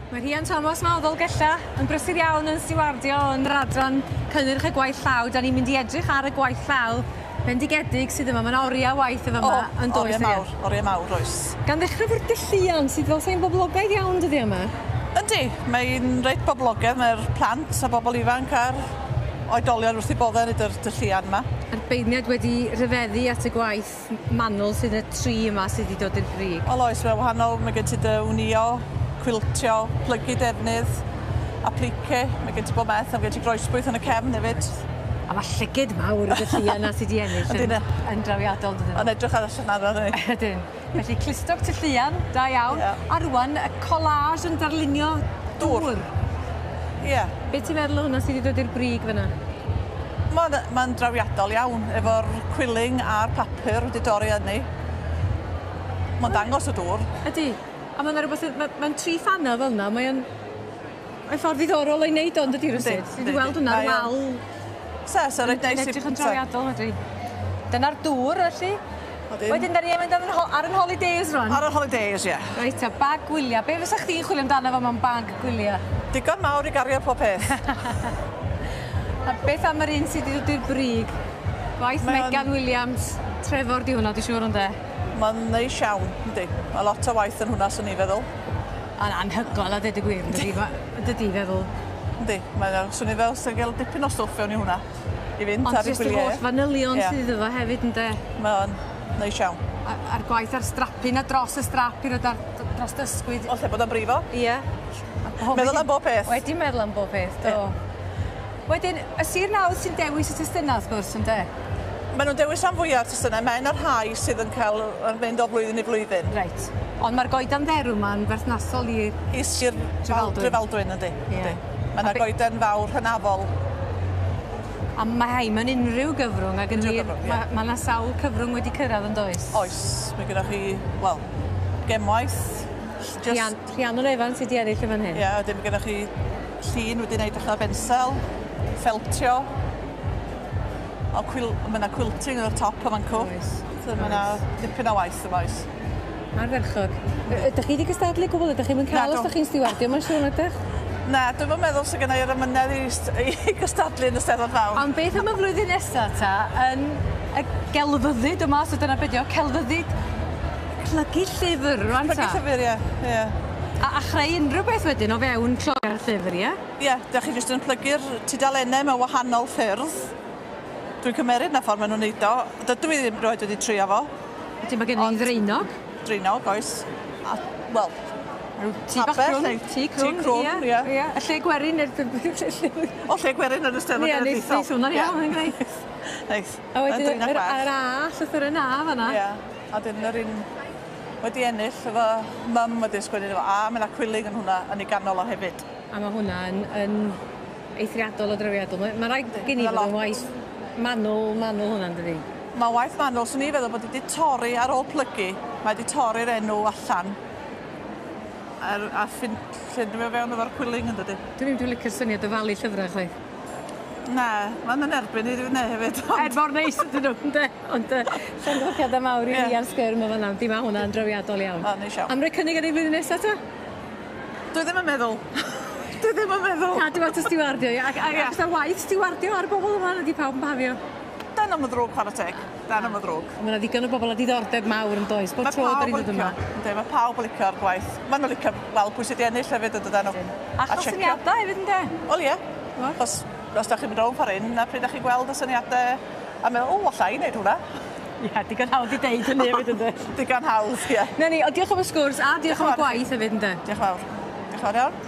Mae Rhian Thomas 'ma o Ddolgella yn brysur iawn yn stiwardio yn yr adran cynnyrch y gwaith llaw. 'Dan ni'n mynd i edrych ar y gwaith llaw bendigedig sydd yma. Ma' 'na oria waith yn fa' 'ma yn does? Orie mawr, orie mawr oes. Gan ddechre efo'r dylluan sydd fel sai'n boblogaidd iawn dyddia' yma. Yndi, mae'n reit boblogaidd, mae'r plant a bobl ifanc a'r oedolion wrth 'u bodde yn neud yr dylluan 'ma. A'r beirniad wedi rhyfeddu at y gwaith manwl sydd y tri yma sydd 'di dod i'r brig. Wel oes, mae wahanol, mae gen ti dy wnïo, quiltio, plygu defnydd, applique, mae gen ti bob math, a mae gen ti groesbwyth yn y cefn hefyd. A ma' llygid mawr y dylluan 'na sy 'di ennill yn yn drawiadol dydyn? Yn edrych ar allan arno ni. Ydyn. Felly clustog tylluan, da iawn. Ie. A rŵan y collage yn darlunio dŵr. Ie. Be' ti'n meddwl o hwnna sy 'di dod i'r brig fan 'na? Ma'n ma'n drawiadol iawn efo'r quilling a'r papur wedi dorri yni. Ma'n dangos y dŵr. Ydi. A ma' 'na rwbeth yn ma' ma'n tri phanel fel 'na mae o'n mae'n ffordd ddiddorol o'i neud o yndydi rywsut? Ti 'di weld hwnna ar wal. Se, se reit neis i... Yn edrych yn drawiadol ydi. Dyna'r dŵr felly. Odyn. Wedyn 'dan ni yn mynd am 'yn ho- ar 'yn holidays rŵan. Ar yr holidays ie. Reit te, bag gwylia. Be' fysa chdi'n chwilio amdano fo mewn bag gwylia? Digon mawr i gario pob peth. A beth am yr un sy 'di dod i'r brig? Gwaith Mae o'n- Megan Williams, Trefor 'di hwnna dwi siŵr ynde? Ma'n neis iawn, yndi. Ma' lot o waith yn hwnna swn i feddwl. A'n anhygol a deud y gwir yndydi? Ma' yndydi feddwl. Yndi, mae o swn i fel sy'n ga'l dipyn o stwff fewn i hwnna i fynd Ond ar y jyst yr gwylie. holl fanylion Ie. sydd iddo fo hefyd ynde? Mae o'n neis iawn. A a'r gwaith ar strapyn a dros y strap i roid ar d- dros dy ysgwyd. O lle bod o'n brifo. Ie. Meddwl am bob peth. Wedi meddwl am bob peth, do. Wedyn, y sir nawdd sy'n dewis y testuna wrth gwrs, ynde? Maen nhw'n dewis am fwyaf testunau. Mae yna rhai sydd yn cael yn mynd o flwyddyn i flwyddyn. Reit. Ond mae'r goedan dderw 'ma'n berthnasol i I Sir Drefaldwyn. Drefaldwyn, yndi. Ie. Yndi. Mae yna A be- goeden fawr hynafol. A mae rhai mewn unrhyw gyfrwng ac yn Unrhyw wir, gyfrwng, ie. ma' ma' 'na sawl cyfrwng wedi cyrraedd yn does? Oes, mae gennych chi, wel, gemwaith. Just, Rhian, Rhiannon Evans sy 'di ennill yn fan hyn. Ie, wedyn mae gennych chi llun wedi wneud allan o bensel, ffeltio. O, quil, mae yna quilting ar y top o fan 'cw. Oes. So mae yna dipyn o waith yma oes. Ardderchog. Ydych chi wedi cystadlu gwbl? Ydych chi'm yn cael Nadw. os ydych chi'n stiwardio, mae'n siŵr ydych? Na, dwi'm yn meddwl sydd gennai yr amynedd i, i gystadlu yn y Steddfod Fawr. Ond beth am y flwyddyn nesa ta yn y gelfyddyd yma, so dyna beth yw, celfyddyd plygu llyfr rŵan ta. Plygu llyfr, ie. Ie. A chreu unrhyw beth wedyn o fewn cloriau'r llyfr, ie? Ie, dach chi jyst yn plygu'r tudalennau mewn wahanol ffyrdd. Dwi'n cymeryd na ffordd maen nhw'n neud o. Dydw i ddim roed wedi trio fo. Wedyn mae gen i ddraenog. Draenog, oes. A, wel, Rhyw tŷ bach pabell crwn. neu Tŷ crwn, tŷ crwn, ie. Ie, y lle gwerin neu'r... O, lle gwerin yn y Steddfod Ie, neith Genedlaethol. neith hwnna'n iawn, yn greu. Neith. A wedyn Yn draenog yr bach. yr A, llythyren A fan'na. Ie, a dyn yr un wedi ennill efo mum wedi sgwennu efo A, mae yna quilling yn hwnna yn ei ganol o hefyd. A mae hwnna yn, yn eithriadol o drawiadol. Mae ma rhaid gen i Ma' fod yn lot. waith manwl, manwl hwnna'n dydi? Mae waith manwl, swn i feddwl bod wedi torri ar ôl plygu, mae wedi torri'r enw allan a llenwi o fewn efo'r quilling yn dydi. Dwi'n ddim dwi'n licio'r syniad o falu llyfrau chwaith. Na, mae'n yn erbyn i rywun hefyd. Er mor neis ydyn nhw, ynde? Ond llongyfarchiadau mawr i Ie. fi ar sgyrm o fan'na. Di ma' hwnna'n drawiadol iawn. O, neis iawn. Am roi cynnig ar ei flwyddyn nesaf ta? Dwi ddim yn meddwl. Dwi ddim yn meddwl. Cadw at y stiwardio, ie. Ac, ac, Ie. ac ar waith stiwardio ar bobl yma, ydy pawb yn pafio. Dan am y ddrwg, chwarae teg. Dan am y ddrwg. Ond mae yna ddigon o bobl â diddordeb mawr yn does, bob Mae tro da pawb ni'n yn dod yma. licio. Yndi, mae pawb yn licio'r gwaith. Maen nhw'n licio weld pwy sydd wedi ennill hefyd yn dydyn nhw. A chael checio. syniadau hefyd ynde? Wel ie. Achos os da chi'n mynd rownd ffordd hyn, na pryd da chi'n gweld y syniadau a meddwl, o, alla i wneud hwnna. Ie, digon hawdd i deud hynny hefyd ynde? Digon hawdd, ie. Na ni, ond diolch am y sgwrs a diolch am y Diolch yn fawr. gwaith hefyd ynde? Diolch yn fawr. Diolch yn fawr iawn.